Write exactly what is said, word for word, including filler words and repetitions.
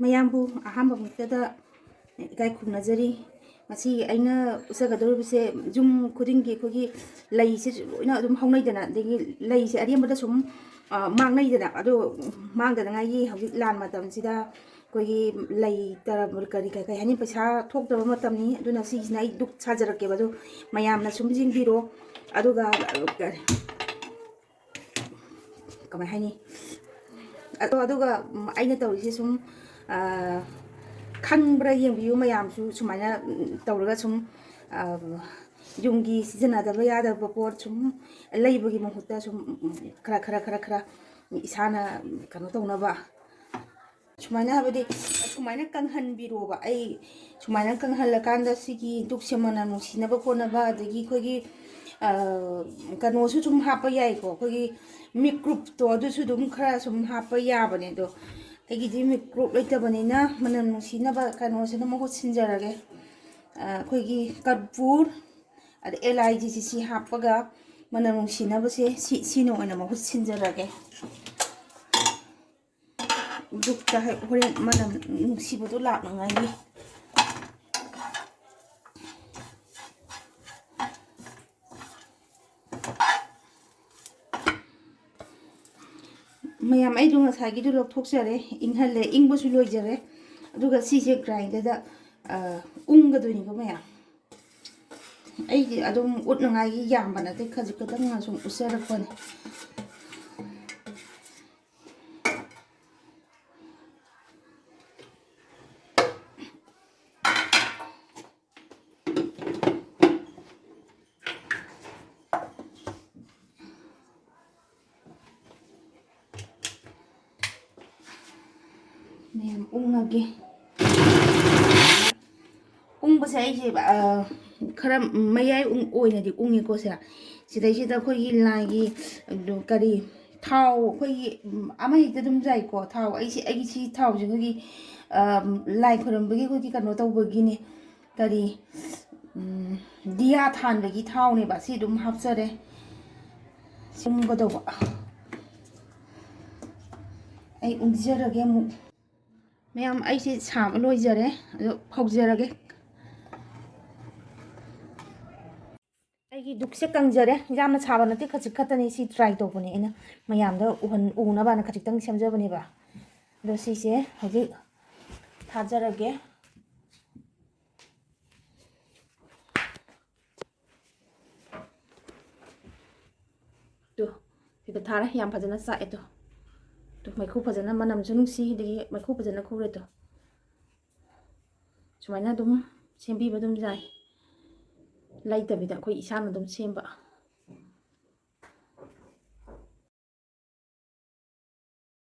ꯃꯌꯥꯝꯕꯨ ꯑꯍꯥꯟꯕ ꯃꯛꯇꯗ ꯏꯀꯥꯏ ꯈꯨꯝꯅꯖꯔꯤ꯫ ꯉꯁꯤ ꯑꯩꯅ ꯎꯠꯆꯒꯗꯧꯔꯤꯕꯁꯦ ꯌꯨꯝ ꯈꯨꯗꯤꯡꯒꯤ ꯑꯩꯈꯣꯏꯒꯤ ꯂꯩꯁꯦ ꯂꯣꯏꯅ ꯑꯗꯨꯝ ꯍꯧꯅꯩꯗꯅ, ꯑꯗꯒꯤ ꯂꯩꯁꯦ ꯑꯔꯦꯝꯕꯗ ꯁꯨꯝ, ꯑ, ꯃꯥꯡꯅꯩꯗꯅ꯫ ꯑꯗꯣ ꯃꯥꯡꯗꯅꯉꯥꯏꯒꯤ ꯍꯧꯖꯤꯛ ꯂꯥꯟ ꯃꯇꯝꯁꯤꯗ ꯑꯩꯈꯣꯏꯒꯤ ꯂꯩ ꯇꯔ-, ꯀꯔꯤ, ꯀꯔꯤ, ꯀꯔꯤ ꯍꯥꯏꯅꯤ, ꯄꯩꯁꯥ ꯊꯣꯛꯇꯕ ꯃꯇꯝꯅꯤ꯫ ꯑꯗꯨꯅ ꯁꯤꯁꯤꯅ ꯑꯩ ꯗꯨꯛ ꯁꯥꯖꯔꯛꯀꯦꯕ꯫ ꯑꯗꯣ ꯃꯌꯥꯝꯅ ꯁꯨꯝ ꯌꯦꯡꯕꯤꯔꯣ꯫ ꯑꯗꯨꯒ, ꯑ, ꯀꯔꯤ, ꯀꯃꯥꯏ ꯍꯥꯏꯅꯤ? ꯑꯗꯣ, ꯑꯗꯨꯒ, ꯎꯝ, ꯑꯩꯅ ꯇꯧꯔꯤꯁꯦ ꯁꯨꯝ, ꯑ, ꯈꯪꯕ꯭ꯔꯥ ꯌꯦꯡꯕꯤꯌꯨ ꯃꯌꯥꯝꯁꯨ꯫ ꯁꯨꯃꯥꯏꯅ, ꯎꯝ, ꯇꯧꯔꯒ ꯁꯨꯝ, ꯑ, ꯌꯨꯝꯒꯤ ꯁꯤꯖꯤꯟꯅꯗꯕ ꯌꯥꯗꯕ ꯄꯣꯠ ꯁꯨꯝ ꯂꯩꯕꯒꯤ ꯃꯍꯨꯠꯇ ꯁꯨꯝ, ꯎꯝ, ꯈꯔ, ꯈꯔ, ꯈꯔ, ꯈꯔ ꯏꯁꯥꯅ ꯀꯩꯅꯣ ꯇꯧꯅꯕ꯫ ꯁꯨꯃꯥꯏꯅ, ꯍꯥꯏꯕꯗꯤ, ꯁꯨꯃꯥꯏꯅ ꯀꯪꯍꯟꯕꯤꯔꯣꯕ꯫ ꯑꯩ ꯁꯨꯃꯥꯏꯅ ꯀꯪꯍꯜꯂꯀꯥꯟꯗ ꯁꯤꯒꯤ ꯗꯨꯛꯁꯦ ꯃꯅꯝ ꯅꯨꯡꯁꯤꯅꯕ ꯈꯣꯠꯅꯕ, ꯑꯗꯒꯤ ꯑꯩꯈꯣꯏꯒꯤ, ꯑ, ꯀꯩꯅꯣꯁꯨ ꯁꯨꯝ ꯍꯥꯞꯄ ꯌꯥꯏꯀꯣ, ꯑꯩꯈꯣꯏꯒꯤ ꯃꯤꯀ꯭ꯔꯨꯞꯇꯣ, ꯑꯗꯨꯁꯨ ꯑꯗꯨꯝ ꯈꯔ ꯁꯨꯝ ꯍꯥꯞꯄ ꯌꯥꯕꯅꯦ꯫ ꯑꯗꯣ ꯑꯩꯒꯤꯗꯤ ꯃꯤꯀ꯭ꯔꯨꯞ ꯂꯩꯇꯕꯅꯤꯅ ꯃꯅꯝ ꯅꯨꯡꯁꯤꯅꯕ ꯀꯩꯅꯣꯁꯤꯅ ꯃꯍꯨꯠ ꯁꯤꯟꯖꯔꯒꯦ꯫ ꯑ, ꯑꯩꯈꯣꯏꯒꯤ ꯀꯔꯄꯨꯔ, ꯑꯗ ꯑꯦꯂꯥꯏꯆꯤꯁꯤ ꯁꯤ ꯍꯥꯞꯄꯒ ꯃꯅꯝ ꯅꯨꯡꯁꯤꯅꯕꯁꯦ ꯁꯤ, ꯁꯤꯅ ꯑꯣꯏꯅ ꯃꯍꯨꯠ ꯁꯤꯟꯖꯔꯒꯦ꯫ ꯗꯨꯛꯇ ꯍꯦꯛ ꯍꯣꯔꯦꯟ ꯃꯅꯝ ꯅꯨꯡꯁꯤꯕꯗꯣ ꯂꯥꯛꯅꯉꯥꯏꯒꯤ꯫ ꯃꯌꯥꯝ, ꯑꯩꯗꯣ ꯉꯁꯥꯏꯒꯤꯗꯣ ꯂꯧꯊꯣꯛꯆꯔꯦ, ꯏꯪꯍꯜꯂꯦ, ꯏꯪꯕꯁꯨ ꯂꯣꯏꯖꯔꯦ꯫ ꯑꯗꯨꯒ ꯁꯤꯁꯦ ꯒ꯭ꯔꯥꯏꯟꯗꯔꯗ, ꯑ, ꯎꯪꯒꯗꯣꯏꯅꯤꯀꯣ ꯃꯌꯥꯝ꯫ ꯑꯩꯗꯤ ꯑꯗꯨꯝ ꯎꯠꯅꯉꯥꯏꯒꯤ ꯌꯥꯝꯕ ꯅꯠꯇꯦ, ꯈꯖꯤꯛ ꯈꯛꯇꯪ ꯁꯨꯝ ꯎꯠꯆꯔꯛꯄꯅꯦ꯫ ꯃꯌꯥꯝ ꯎꯪꯉꯒꯦ꯫ ꯎꯪꯕꯁꯦ ꯑꯩꯁꯦ, ꯑ, ꯈꯔ ꯃꯌꯥꯏ ꯎꯪ-, ꯑꯣꯏꯅꯗꯤ ꯎꯪꯉꯦꯀꯣ ꯁꯤꯗ꯫ ꯁꯤꯗꯩꯁꯤꯗ ꯑꯩꯈꯣꯏꯒꯤ ꯂꯥꯏꯒꯤ, ꯑꯗꯨ ꯀꯔꯤ, ꯊꯥꯎ ꯑꯩꯈꯣꯏꯒꯤ, ꯎꯝ, ꯑꯃ ꯍꯦꯛꯇ ꯑꯗꯨꯝ ꯌꯥꯏꯀꯣ꯫ ꯊꯥꯎ ꯑꯩꯁꯤ, ꯑꯩꯒꯤ ꯁꯤ ꯊꯥꯎꯁꯦ ꯑꯩꯈꯣꯏꯒꯤ, ꯑ, ꯂꯥꯏ ꯈꯣꯏꯔꯝꯕꯒꯤ ꯑꯩꯈꯣꯏꯒꯤ ꯀꯩꯅꯣ ꯇꯧꯕꯒꯤꯅꯦ꯫ ꯀꯔꯤ, ꯎꯝ, ꯗꯤꯌꯥ ꯊꯥꯟꯕꯒꯤ ꯊꯥꯎꯅꯦꯕ꯫ ꯁꯤ ꯑꯗꯨꯝ ꯍꯥꯞꯆꯔꯦ꯫ ꯎꯪꯒꯗꯧꯕ꯫ ꯑꯩ ꯎꯪꯖꯔꯒꯦ ꯑꯃꯨꯛ꯫ ꯃꯌꯥꯝ, ꯑꯩꯁꯤ ꯁꯥꯕ ꯂꯣꯏꯖꯔꯦ, ꯑꯗꯣ ꯍꯧꯖꯔꯒꯦ꯫ ꯑꯩꯒꯤ ꯗꯨꯛꯁꯦ ꯀꯪꯖꯔꯦ꯫ ꯌꯥꯝꯅ ꯁꯥꯕ ꯅꯠꯇꯦ, ꯈꯖꯤꯛ ꯈꯛꯇꯅꯤ꯫ ꯁꯤ try ꯇꯧꯕꯅꯦ ꯑꯩꯅ, ꯃꯌꯥꯝꯗ ꯎꯍꯟ-, ꯎꯅꯕꯅ ꯈꯖꯤꯛꯇꯪ ꯁꯦꯝꯖꯕꯅꯦꯕ꯫ ꯑꯗꯣ ꯁꯤꯁꯦ ꯍꯧꯖꯤꯛ ꯊꯥꯖꯔꯒꯦ꯫ ꯇꯨ, ꯁꯤꯗ ꯊꯥꯔꯦ꯫ ꯌꯥꯝ ꯐꯖꯅ ꯆꯥꯛꯑꯦ ꯇꯨ꯫ ꯇꯨ, ꯃꯩꯈꯨ ꯐꯖꯅ, ꯃꯅꯝꯁꯨ ꯅꯨꯡꯁꯤ, ꯑꯗꯒꯤ ꯃꯩꯈꯨ ꯐꯖꯅ ꯈꯨꯔꯦ ꯇꯨ꯫ ꯁꯨꯃꯥꯏꯅ ꯑꯗꯨꯝ ꯁꯦꯝꯕꯤꯕ ꯑꯗꯨꯝ ꯌꯥꯏ, ꯂꯩꯇꯕꯤꯗ ꯑꯩꯈꯣꯏ ꯏꯁꯥꯅ ꯑꯗꯨꯝ ꯁꯦꯝꯕ꯫